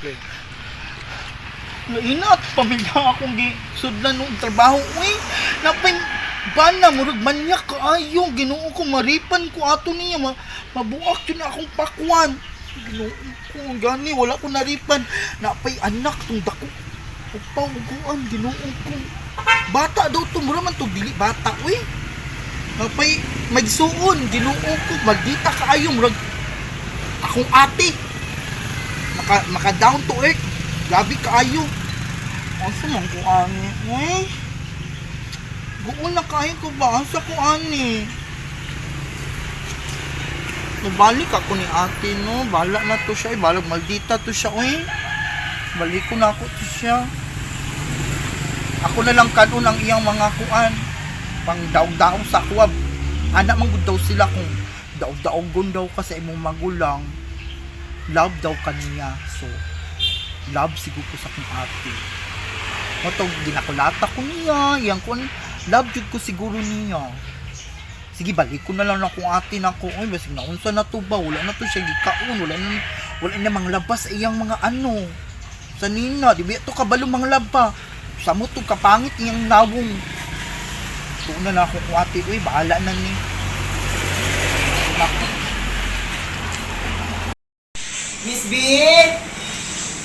Play. Laina at pamilya akong gisudlan og trabaho uy. Napay bana, murag manyak kaayo, Ginoo ko, maripan ko ato niya, mabuak yun akong pakwan. Ginoo ko, gani wala ko naripan. Napay anak tong dako. Upaw uguan, Ginoo ko. Bata daw to, mura man to dili bata uy. Napay magsuon, Ginoo ko, maldita kaayo, murag akong ate. Maka down to earth. Grabe kaayo. Asa man ko ani? Uy. Guol na kayo ko ba? Asa ko ani? Nabalik ako ni ate, no? Bala na to siya. Eh. Balag maldita to siya, uy. Balik ko na ako to siya. Ako na lang kanon ang iyang mga kuan. Pang daog-daog sa kuwab. Anak man gud daw sila kung daog-daogon daw ka sa imong magulang. Love daw kaniya. So, love siguro ko sa akong ate. Matog ginakulata ko niya, iyang kun love jud ko siguro niya. Sige, balik ko na lang akong ate nako. Oy, basig naunsa na to ba? Wala na to siya gikaon, wala na manglabas iyang mga ano. Sa nina, di ba to kabalo manglaba? Sa mo to kapangit iyang nawong. Tuon na na ako kung ate, uy, bahala na ni. Nako. Miss B!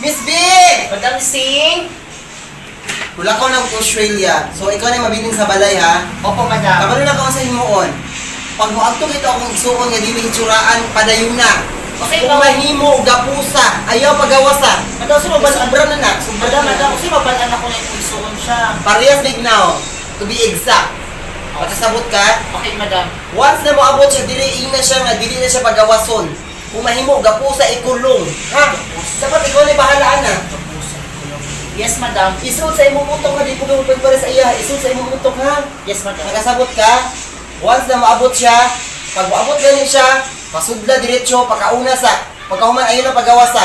Miss B! Madam Singh? Wala ko ng Australia. So, ikaw na mabiling sa balay, ha? Opo, madam. Kabalo na ko sa himuon. Pag moadto kita akong igsuon nga dili hitsuraan, padayon na. Okay, Kung ma'am. mahimo, gapusa. Ayaw pagawasa. Madam, sino ba? Sobra na na. Sobra Madam, na. madam, sino ba anak ko na isuon siya? Parehas big now. To be exact. Pagkasabot ka, Okay, madam. once na moabot siya, dili ina siya nga, dili na siya pagawason. Kung mahimo, gapusa, ikulong. Ha? Dapat ikaw na bahalaan na. Yes, madam. Isod sa imong utok ha, di ko gawin para sa iya. Isod sa imong utok ha. Yes, madam. Nakasabot ka, once na maabot siya, pag maabot ganin siya, pasudla diretso, pagkauna sa, pagkahuman ayun ang pagawasa.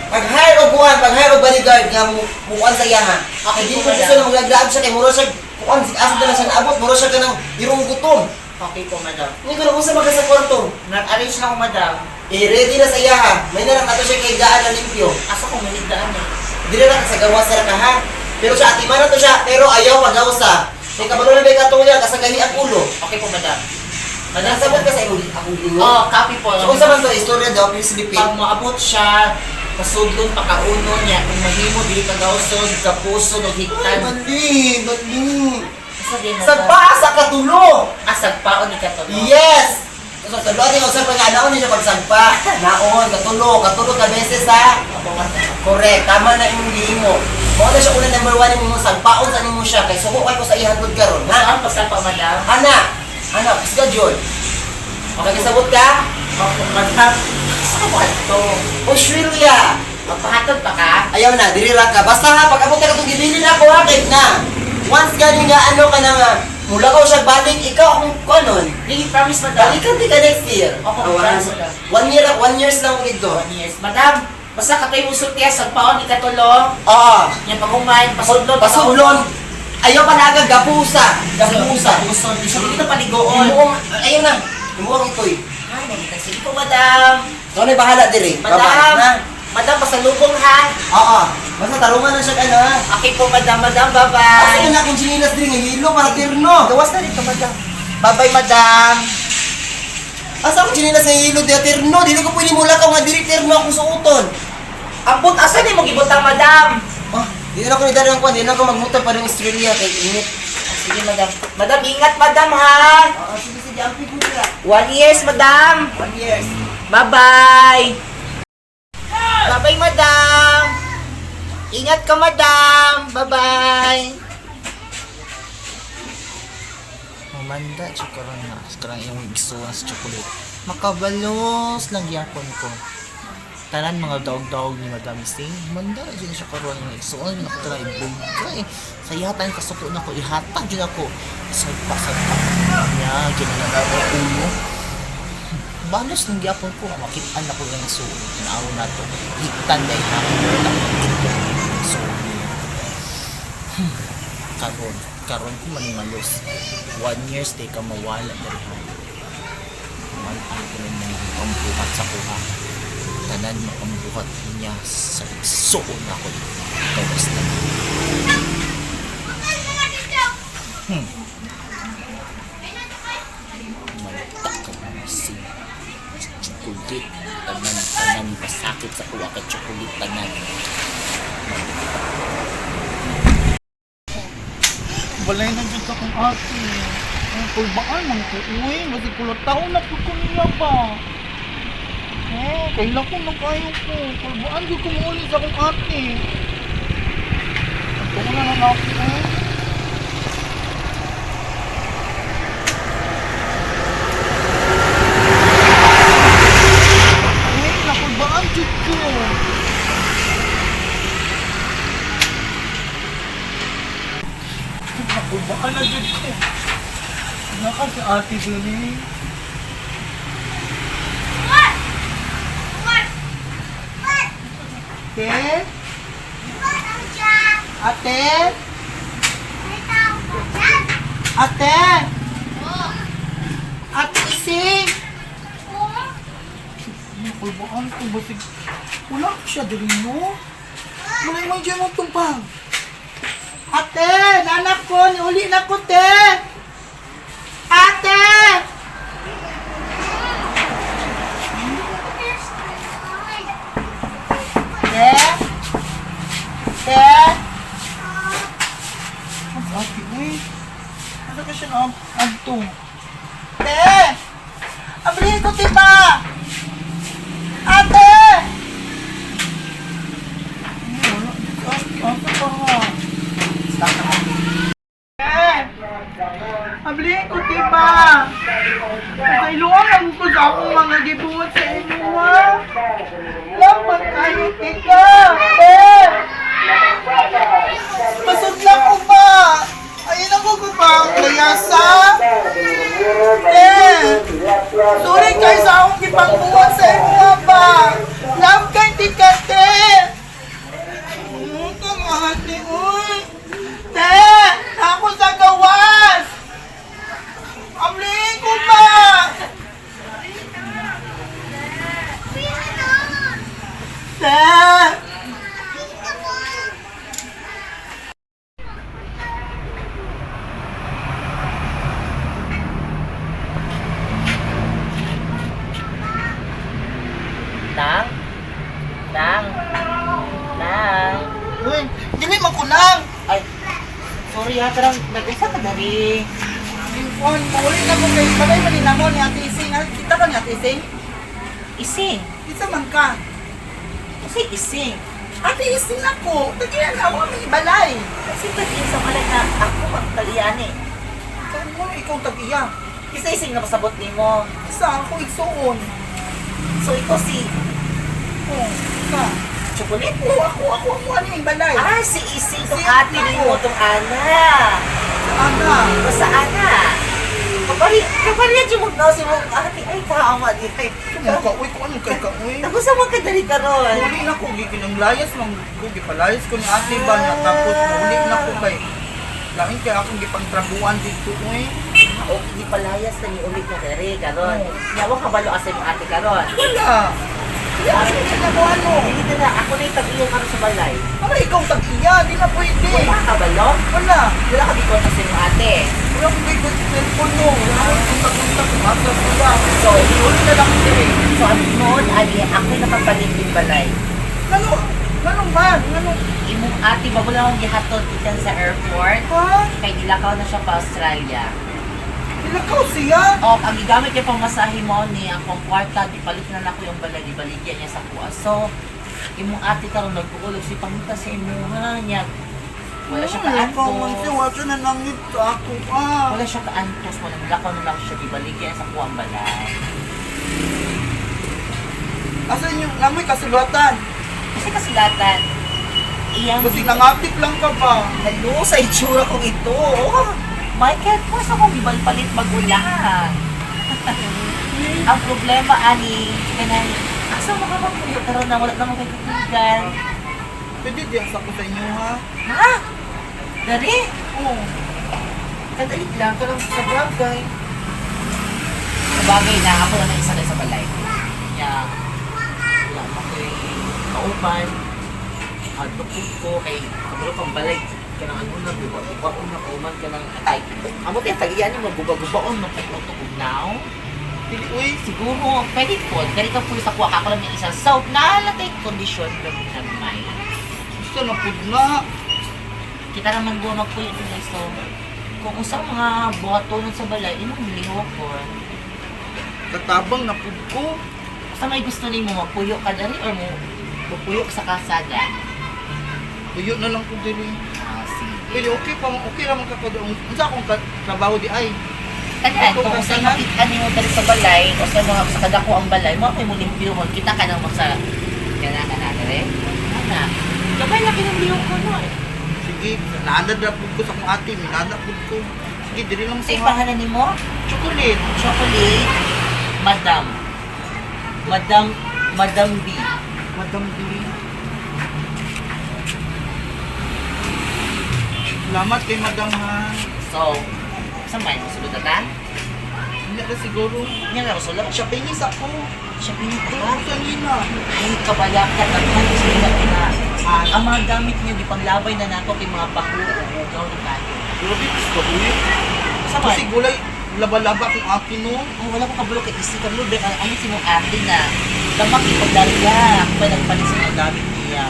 Pag hire og kuan, pag hire og bodyguard nga mukuan sa iya ha. Okay, Di ko po, gusto na maglaglaag siya kay mura siya kuan asa na lang siya naabot, mura siya kanang irong gutom. Okay po, madam. Hindi ko na usa maka sa kwarto. Nag-arrange na ako, madam. I-ready na sa iya ha. May na lang ato siya kay gaan na limpyo. Asa ko manigdaan eh. Dili na ka sa gawas ra ka ha. Pero siya atiman na to siya, pero ayaw pagawsa. Kay kabalo na ba katuya kasagahi ang ulo. Okay po, madam. Madam, Nasabot ka sa imong akong giingon. Oh, copy po. So, unsa man to istorya daw please repeat. Pag maabot siya, pasudlon, pakauno niya. Kung mahimo, dili kagawson, kapuson, o Ay, higtan. mali, mali. Asa din, madam? Sa paa sa katulo. Ah, sagpaon ni katulo. Yes. So sa tulo ni usap nga naon niya pagsagpa. Naon katulo, katulo ka beses ha. Opo, madam. Correct, tama na imong gihimo. Mao na siya una number 1 imong sagpaon sa nimo siya kay suko kay ko sa ihantod karon ha. Saan pasagpa, madam? Ana, ana, schedule. Nakasabot ka? Opo, madam. Saan mo ito? Australia. Magpahatod pa ka? Ayaw na, diri ra ka. Basta ha, pag abot ka katong gibilin ako ha, kay na. Once gani nga ano ka na nga, mula ko siya balik, ikaw akong kuanon. Really, promise, madam. Balikan di ka next year. Opo, Ah, wala. promise, madam. One years lang ko dito. 1 years. Madam, basta katoy mo sultiya, sagpaon ni katulo. Oo. Yan pag-umain, pasudlon. Pasudlon. Ayaw pa na agad, gapusa. Gapusa. Gapusa. Gapuson. Dito paligoon. Imuong, ayun na. Imuong itoy. Ay, maganda. Sige po, madam. Ikaw na bahala diri. Madam. Bye-bye, na. Madam, pasalubong ha. Oo. Basta tarungan na siya ano ha. Okay po, madam. Madam, Asa bye-bye. na akong chinilas diri nga hilo para tirno. Gawas na dito, madam. Bye-bye, madam. Asa akong chinilas nga hilo di tirno. Dili ko pwede mula ka nga diri tirno akong suoton. Ambot, asa ni mo gibutang, madam? Oh, di na ako ni Darang Kwan, di na ako magmotor pa ng Australia kay init. Sige, madam. Madam, ingat, madam, ha. Oo, sige sige, ampig mo sila. 1 years, madam. 1 years. Bye-bye. Bye-bye, madam. Ingat ka, madam. Bye-bye. Mamanda, karon na. Karon yung isuwan sa chocolate. Makabalos lang gyapon ko. Tanan mga daog-daog ni Madam Singh. Manda jud siya karon nga isuon na ko tanan ibugay. Sa ihatan kasuko na ko ihatag jud ako. Sagpa sagpa niya ginana ko ulo. Balos lang gyapon ko makit-an ako lang isuon. Tanaw na to. Higtan dai ha. Isuon. Karon karon ko manimalos 1 years day ka mawala diri ha, man ko ng mga pambuhat sa kuha. Tanan makambuhat niya sa igsuon ako. Gawas na. Malta ka mga sing. Chocolate. Tanan, tanan. Pasakit sa kuha ka chocolate tanan. Balay na dyan sa akong ate. Ang kulbaan man ko, uy. Masig kulot taon na po ko niya ba. Eh, kailan ko na kayo ko. Kulbaan di ko muuli sa akong ate. Ito na lang ako, eh. Eh, nakulbaan dyan ko. Nakulbaan na dyan ko. Naka si ate dun eh. Ate? Ate? Ate? Ate Ising! Nakulbaan ko basig. Wala ko siya diri no. Wala mo dyan mong tumpang. Ate! Nanak ko! Niuli na ko, te! Ate! Te? Te? Ang ate, uy. Ano ka siya na agto? Te! Abrihin ko, tita! Ate! Ay, wala. Ate, ate pa nga. Te! Ablihin ko, tita! Kailuan lang ko sa akong mga gibuhat sa inyo, ha? Laman kayo, tita! Te! Pasudla ko ba? Ayun ako ko ba? Layasa? Te! Sorry kayo sa akong gipangbuhat sa inyo ba? Love kay tika, te! Ang ate, uy! Te! Ako sa gawas! Amlihin ko ba? Te! Nang? Nang? Nang? Uy, dili man ko lang! Ay, sorry ha, karang nag-usa ka dari. Kuan, mauli na ko kay balay man ni namo ni Ate Ising. Ah, kita ka ni Ate Ising? Ising. Isa man ka. Kasi ising. Ate Ising ako. Tagiyan ako may balay. Kasi tag-iin sa malay na ako ang talian eh. Ikaw mo, ikaw tag-iya. Isa ising na pasabot nimo. Isa ako igsuon. So ikaw si Oh, ka. Chocolate. Oo, ako, ako ang muha ni balay. Ah, si Ising tong Si ate ako. nimo tong ana. Ana. O sa ana. Kapari, kapari na mo na si mong ate ay tama di ay. Ano ka, uy, kung ano kay ka, uy. Nagusa mo ka dali karon. Uli na ko, giginang layas, mang ko, gipalayas ko ni ate ba, na tapos uli na ko kay, lain kay akong gipangtrabuan dito, uy. O gipalayas na ni ulit na dere karon. Nya wa kabalo asa imong ate karon. Wala. Kaya asa ka na mo, ano? Dili na ako na tag-iya karon sa balay. Ano ikaw tag-iya, di na pwede. Wala ka balo? Wala. Wala ka bikon sa imong ate. Wala akong gigit sa cellphone mo. Wala akong kontak-kontak kung asa sila. So, Uli na lang diri. So, ang noon, ani, ako'y nakapalit din balay. Ngano, ngano man, ngano, Imong ate, bago lang akong gihatod ikan sa airport. ha? Kay nilakaw na siya pa Australia. Nilakaw siya. O, ang gigamit niya pang masahe mo ni ang pang kwarta, gipalit na nako yung balay, gibaligya niya sa kuha. So, imong ate karon nagkukulog si pangita sa imuha niya. Wala siya Nilakaw man siya, kaantos. wala siya nanangit sa ako, ah. Wala siya kaantos, wala nilakaw na lang siya, gibaligya niya sa kuha ang balay. Asan yung namoy kasulatan? Kasi kasulatan, iyang Kasi nangapit lang ka ba? Hello, sa itsura kong ito. Oh, Michael, po sa kong gibalpalit magulang. Ang problema, ani, kanang, asa mo ka magpuyo karon na wala naman kay katugan. Pwede diyan sa ko sa inyo ha? Ha? Dari? Oo. Kadalit lang, karang sa barangay. Sa bagay na, ako naman isa sa balay. Yeah. Wala. Kay kauban, hadlok ko kay kabalo pang balay kanang ano na guba-gubaon na kauman kanang atay. Amo kay tagiyan ni maguba-gubaon magputo og now. Dili uy. Siguro, pwede po. Ganito po sa kuha ako lang ng isang soap na latay kondisyon gamay. Gusto na pud na. Kita naman buwa magpuyo din eh. So, kung usang mga buhatonon sa balay, imong lihokon. Katabang na pud ko. Sa may gusto nimo magpuyo ka dali or mo magpuyo ka sa kalsada? Puyo na lang ko diri. Ah, sige. Pwede okay pa man, okay ra man ka kadung. Unsa akong trabaho di ay? Tanan, kung usay makita nimo dali sa balay o sa mga sa kadako ang balay, mo kay mo limpyuhon kita ka nang magsa kana kana dere. Ana. Gamay lagi ng lihokon no. Sige, naanad ra pud ko sa akong ate, minana pud ko. Sige, diri lang Sa sa ipangalan nimo? Chocolate. Chocolate, Madam. Madam, Madam B. Madam B. Salamat kay Madam ha. So, sa may musulod na ta? Hindi na siguro. Hindi na musulod. Siya pingis ako. Siya pinita. Pero sa nina. Ay, kabalaka, daghan ko sila kina. Ang mga gamit niyo, di panglabay na nako kay mga baho o hugaw na tayo. Grabe, gusto ko eh. Sa Kasi may, gulay, laba-laba kung akin no. oh, wala ko kabalo kay isi kabalo, beka, ano si mong ate na, damak ipagdarga, ako pa nagpalit sa mga gamit niya.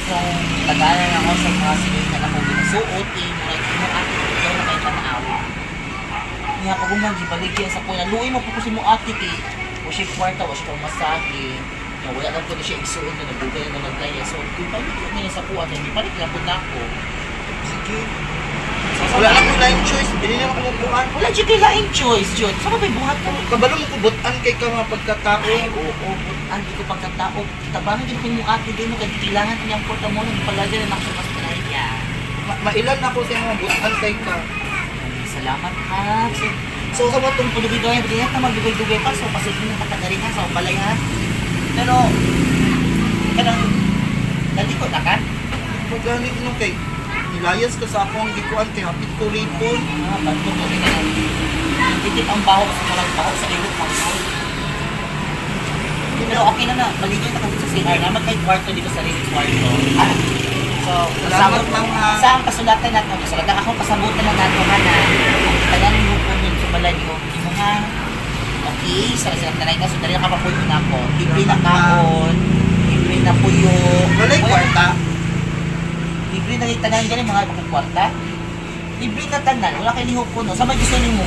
Kung tagalan ako sa mga sinita na akong ginasuot, eh, murag imong ate, ikaw na kayo tanaawa. Niya pag umang gibaligyan sa kuna, luoy mo po ko si mong ate kay, wa siya kwarta, wa siya pamasahe. Nga wala lang po na siya igsuon na nagugay na nagdaya. So, gipalit ko niya sa kuha, kaya gipalit na po na ako. Sige. So, Wala lang ko laing choice. Dili na ako mabuhan. Wala dyan kay laing choice, Jud. Sa so, may buhat ka Kabalo mo kubutan kay ka mga pagkatao. Ay, oo, ang di ko pagkatao. Tabangan din ko yung ate din mo, kaya kailangan ko niyang porta mo, nang palagi na ako sa Australia. Mailan ako sa mga butan kay ka. Ay, salamat ha. So, sa mga itong pulugay-dugay, hindi na magdugay-dugay pa, so pasulod na takadari ha, sa balay ha. Pero, kanang, nalikot na ka? Pagganit no kay nilayas ka sa akong gikuan kay hapit ko ripon. Ah, bato ko rin kanang, titit ang baho sa mga baho sa ilok mga soul. Pero okay na na, maligo na kami sa CR. Naman kay kwarto dito sa sarili kwarto. Ah, so, Salamat, kasabot ma'am, ha. Sa ang kasulatan nato, kasulatan ako kasabutan na nato ha na ang tanan mo po nun sa balay niyo, mo ha. Okay, sa sa tanay ka, so dali na kapapuyo na ako. Libre na kaon, libre na puyo. Walay kwarta. Libre na yung tanan gani mga kwarta. Libre na tanan, wala kay lihok kuno. Sa may gusto nimo,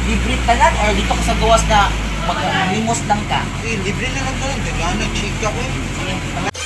libre tanan or dito ka sa gawas na maglimos lang ka. Eh, libre na lang tanan. Gagana, chika ko eh. Sige.